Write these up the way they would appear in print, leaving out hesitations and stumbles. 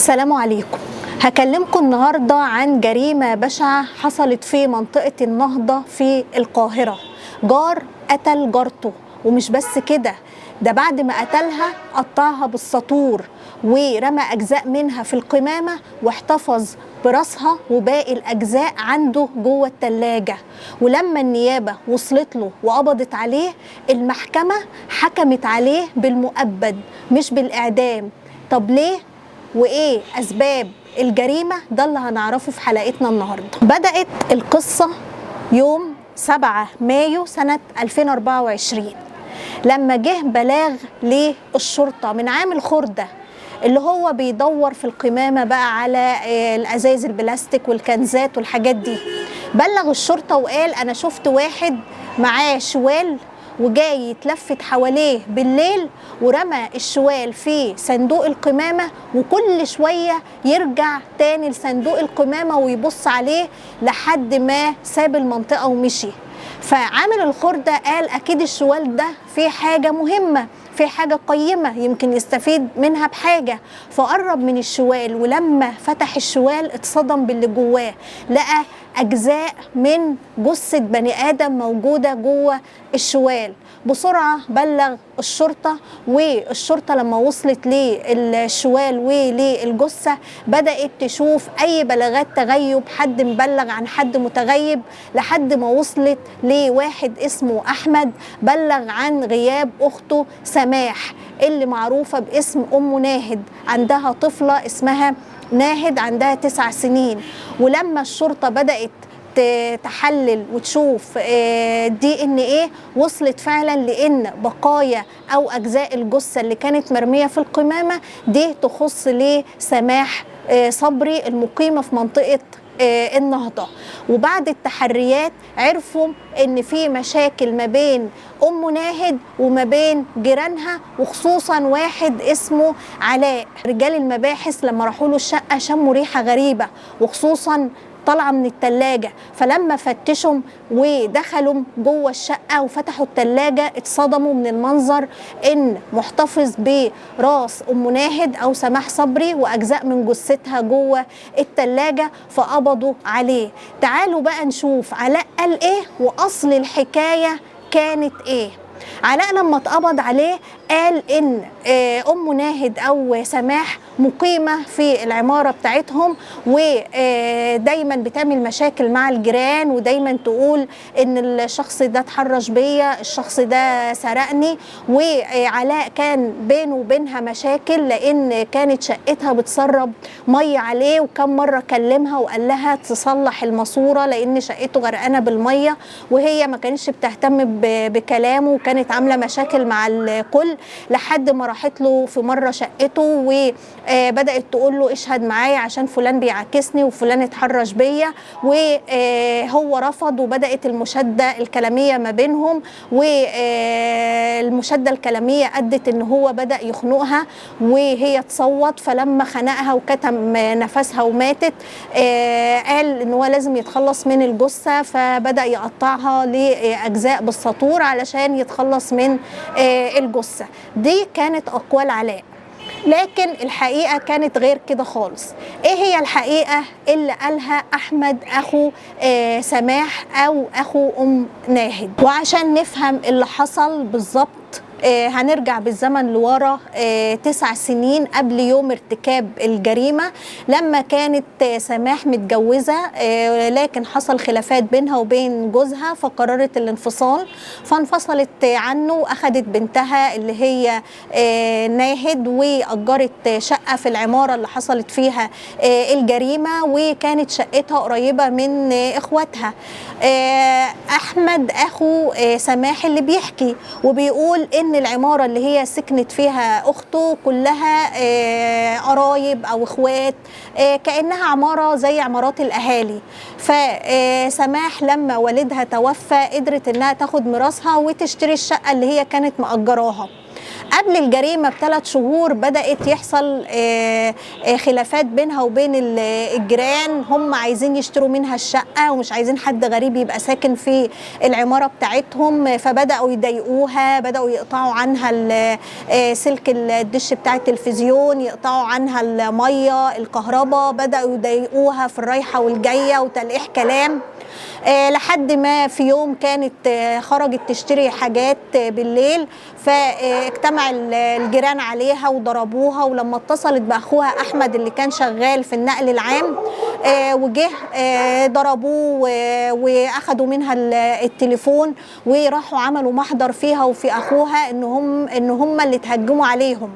السلام عليكم. هكلمكم النهاردة عن جريمة بشعة حصلت في منطقة النهضة في القاهرة. جار قتل جارته، ومش بس كده، ده بعد ما قتلها قطعها بالساطور ورمى أجزاء منها في القمامة واحتفظ براسها وباقي الأجزاء عنده جوه التلاجة. ولما النيابة وصلت له وقبضت عليه، المحكمة حكمت عليه بالمؤبد مش بالإعدام. طب ليه؟ وإيه أسباب الجريمة؟ ده اللي هنعرفه في حلقتنا النهاردة. بدأت القصة يوم 7 مايو سنة 2024 لما جه بلاغ للشرطة من عامل خردة اللي هو بيدور في القمامة بقى على الأزايز البلاستيك والكنزات والحاجات دي. بلغ الشرطة وقال أنا شفت واحد معاه شوال وجاي يتلفت حواليه بالليل، ورمى الشوال في صندوق القمامة، وكل شوية يرجع تاني لصندوق القمامة ويبص عليه لحد ما ساب المنطقة ومشي. فعامل الخردة قال أكيد الشوال ده في حاجة مهمة، في حاجة قيمة يمكن يستفيد منها بحاجة. فقرب من الشوال، ولما فتح الشوال اتصدم باللي جواه، لقى أجزاء من جثة بني آدم موجودة جوه الشوال. بسرعة بلغ الشرطة، والشرطة لما وصلت للشوال وللجثة بدأت تشوف أي بلاغات تغيب، حد مبلغ عن حد متغيب، لحد ما وصلت لواحد اسمه أحمد بلغ عن غياب أخته سماح اللي معروفة باسم أم ناهد، عندها طفلة اسمها ناهد عندها 9 سنين. ولما الشرطة بدأت تحلل وتشوف DNA، وصلت فعلا لان بقايا او اجزاء الجثة اللي كانت مرمية في القمامة دي تخص لسماح صبري المقيمه في منطقة النهضة. وبعد التحريات عرفوا ان في مشاكل ما بين ام ناهد وما بين جيرانها، وخصوصا واحد اسمه علاء. رجال المباحث لما راحوا له الشقة شموا ريحه غريبة، وخصوصا طالعه من التلاجة. فلما فتشهم ودخلوا جوه الشقة وفتحوا التلاجة اتصدموا من المنظر ان محتفظ براس ام ناهد او سماح صبري واجزاء من جثتها جوه التلاجة، فقبضوا عليه. تعالوا بقى نشوف علاء قال ايه واصل الحكاية كانت ايه. علاء لما اتقبض عليه قال ان ام ناهد او سماح مقيمة في العمارة بتاعتهم، ودايما بتعمل مشاكل مع الجيران، ودايما تقول ان الشخص ده اتحرش بيا، الشخص ده سرقني. وعلاء كان بينه وبينها مشاكل لان كانت شقتها بتسرب مية عليه، وكم مرة كلمها وقال لها تصلح الماسورة لان شقته غرقانة بالمية، وهي ما كانتش بتهتم بكلامه، وكانت عامله مشاكل مع الكل، لحد ما راحت له في مرة شقته وبدات تقول له اشهد معايا عشان فلان بيعاكسني وفلان اتحرش بيا، وهو رفض، وبدات المشاده الكلامية ما بينهم. والمشاده الكلامية ادت ان هو بدا يخنقها وهي تصوت، فلما خنقها وكتم نفسها وماتت، قال ان هو لازم يتخلص من الجثة، فبدا يقطعها لاجزاء بالساطور علشان يتخلص من الجثة. دي كانت أقوال علاء، لكن الحقيقة كانت غير كده خالص. إيه هي الحقيقة اللي قالها أحمد أخو سماح أو أخو أم ناهد؟ وعشان نفهم اللي حصل بالظبط هنرجع بالزمن لورا 9 سنين قبل يوم ارتكاب الجريمة، لما كانت سماح متجوزة، لكن حصل خلافات بينها وبين جوزها فقررت الانفصال، فانفصلت عنه وأخدت بنتها اللي هي ناهد وأجرت شقة في العمارة اللي حصلت فيها الجريمة، وكانت شقتها قريبة من إخواتها. أحمد أخو سماح اللي بيحكي وبيقول إن العمارة اللي هي سكنت فيها أخته كلها قرايب أو إخوات، كأنها عمارة زي عمارات الأهالي. فسماح لما والدها توفى قدرت إنها تاخد ميراثها وتشتري الشقة اللي هي كانت مأجراها. قبل الجريمة ب3 شهور بدأت يحصل خلافات بينها وبين الجيران. هم عايزين يشتروا منها الشقة ومش عايزين حد غريب يبقى ساكن في العمارة بتاعتهم، فبدأوا يضايقوها، بدأوا يقطعوا عنها سلك الدش بتاع التلفزيون، يقطعوا عنها المية، الكهرباء، بدأوا يضايقوها في الرايحة والجاية وتلقيح كلام، لحد ما في يوم كانت خرجت تشتري حاجات بالليل، فاجتمع الجيران عليها وضربوها. ولما اتصلت باخوها احمد اللي كان شغال في النقل العام وجه، ضربوه واخدوا منها التليفون وراحوا عملوا محضر فيها وفي اخوها ان هم اللي تهجموا عليهم،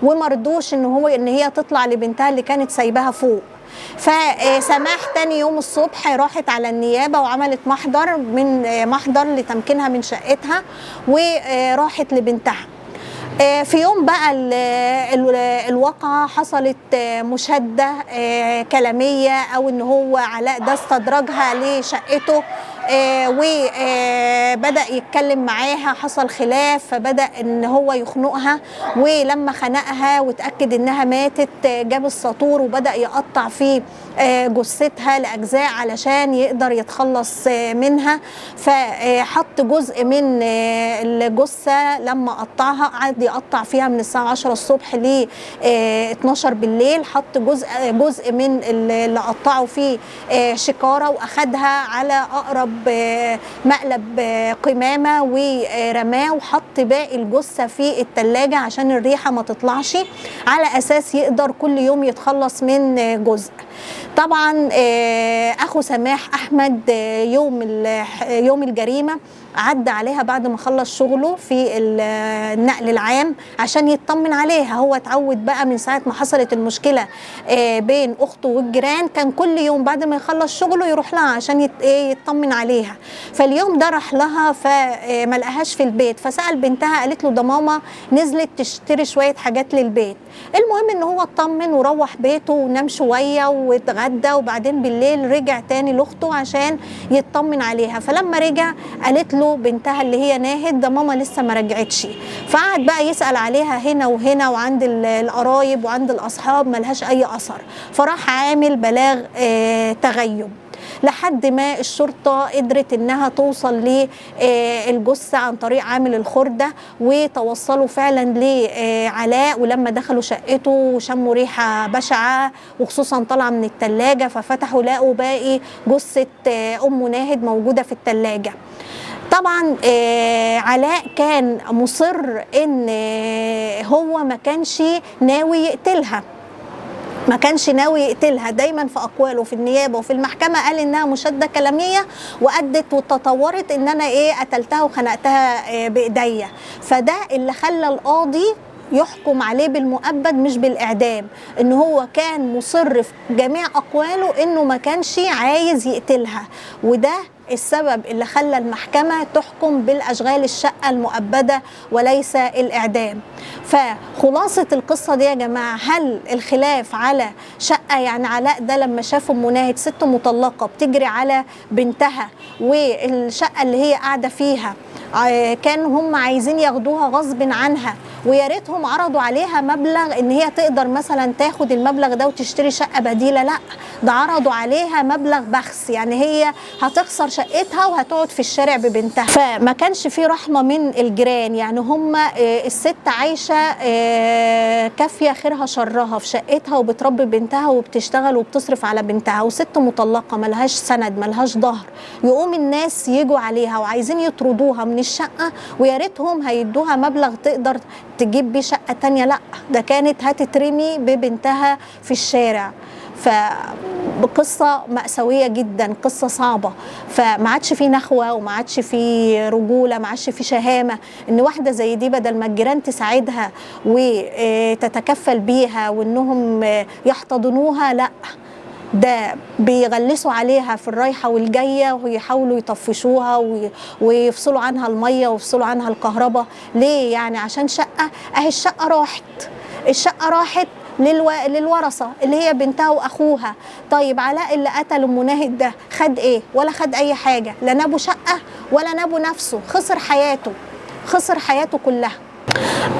ومرضوش ان هي تطلع لبنتها اللي كانت سايباها فوق. فسماح تاني يوم الصبح راحت على النيابة وعملت محضر لتمكينها من شقتها وراحت لبنتها. في يوم بقى الواقعة حصلت مشادة كلامية، أو إن هو علاء ده استدرجها لشقته وبدأ يتكلم معاها، حصل خلاف، فبدأ إن هو يخنقها. ولما خنقها وتأكد إنها ماتت، جاب الساطور وبدأ يقطع في جثتها لأجزاء علشان يقدر يتخلص منها. فحط جزء من الجثة، لما قطعها قعد يقطع فيها من الساعة 10 الصبح ل 12 بالليل، حط جزء من اللي قطعه في شكارة وأخدها على أقرب مقلب قمامة ورماه، وحط باقي الجثة في التلاجة عشان الريحة ما تطلعش، على أساس يقدر كل يوم يتخلص من جزء. طبعا أخو سماح أحمد يوم الجريمة عدى عليها بعد ما خلص شغله في النقل العام عشان يطمن عليها. هو اتعود بقى من ساعة ما حصلت المشكلة بين أخته والجيران، كان كل يوم بعد ما يخلص شغله يروح لها عشان يطمن عليها. فاليوم ده راح لها فما لقاهاش في البيت، فسأل بنتها، قالت له ده ماما نزلت تشتري شوية حاجات للبيت. المهم ان هو اطمن وروح بيته ونام شوية واتغدى، وبعدين بالليل رجع تاني لاخته عشان يطمن عليها. فلما رجع قالت له بنتها اللي هي ناهد ده ماما لسه ما رجعتش. فقعد بقى يسأل عليها هنا وهنا وعند القرايب وعند الأصحاب، ملهاش أي أثر. فراح عامل بلاغ تغيب لحد ما الشرطة قدرت انها توصل للجثة عن طريق عامل الخردة، وتوصلوا فعلا لعلاء. ولما دخلوا شقته وشموا ريحة بشعة، وخصوصا طالعة من التلاجة، ففتحوا لقوا باقي جثة أم ناهد موجودة في التلاجة. طبعا علاء كان مصر ان هو ما كانش ناوي يقتلها، ما كانش ناوي يقتلها. دايما في اقواله في النيابة وفي المحكمة قال انها مشاده كلامية وادت وتطورت ان انا قتلتها وخنقتها بايديا. فده اللي خلى القاضي يحكم عليه بالمؤبد مش بالإعدام، إن هو كان مصر في جميع أقواله إنه ما كانش عايز يقتلها، وده السبب اللي خلى المحكمة تحكم بالأشغال الشقة المؤبدة وليس الإعدام. فخلاصة القصة دي يا جماعة، هل الخلاف على شقة، يعني علاء ده لما شاف أم ناهد ست مطلقة بتجري على بنتها والشقة اللي هي قاعدة فيها كان هم عايزين ياخدوها غصب عنها، ويا ريتهم عرضوا عليها مبلغ ان هي تقدر مثلا تاخد المبلغ ده وتشتري شقة بديلة، لا ده عرضوا عليها مبلغ بخس، يعني هي هتخسر شقتها وهتقعد في الشارع ببنتها. فما كانش في رحمة من الجيران، يعني هم الست عايشة كافية خيرها شرها في شقتها وبتربي بنتها وبتشتغل وبتصرف على بنتها، وست مطلقة ملهاش سند ملهاش ظهر، يقوم الناس يجوا عليها وعايزين يطردوها من الشقة، ويا ريتهم هيدوها مبلغ تقدر تجيب بيه شقة تانية، لا ده كانت هتترمي ببنتها في الشارع. فقصة مأساوية جدا، قصة صعبة. فما عادش في نخوة وما عادش في رجولة، ما عادش في شهامة، ان واحدة زي دي بدل ما الجيران تساعدها وتتكفل بيها وانهم يحتضنوها، لا ده بيغلسوا عليها في الرايحة والجاية ويحاولوا يطفشوها ويفصلوا عنها المية ويفصلوا عنها الكهرباء. ليه يعني؟ عشان شقة؟ اهي الشقة راحت، الشقة راحت للورثة اللي هي بنتها وأخوها. طيب علاء اللي قتل أم ناهد ده خد إيه؟ ولا خد أي حاجة، لا نابه شقة ولا نابه نفسه، خسر حياته، خسر حياته كلها.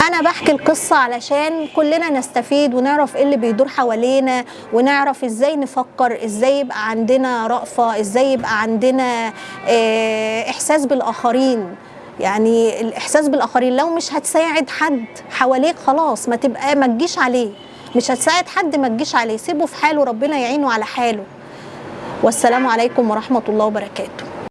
انا بحكي القصة علشان كلنا نستفيد ونعرف ايه اللي بيدور حوالينا، ونعرف ازاي نفكر، ازاي يبقى عندنا رأفة، ازاي يبقى عندنا احساس بالاخرين. يعني الاحساس بالاخرين، لو مش هتساعد حد حواليك خلاص ما تجيش عليه، مش هتساعد حد ما تجيش عليه، سيبه في حاله، ربنا يعينه على حاله. والسلام عليكم ورحمة الله وبركاته.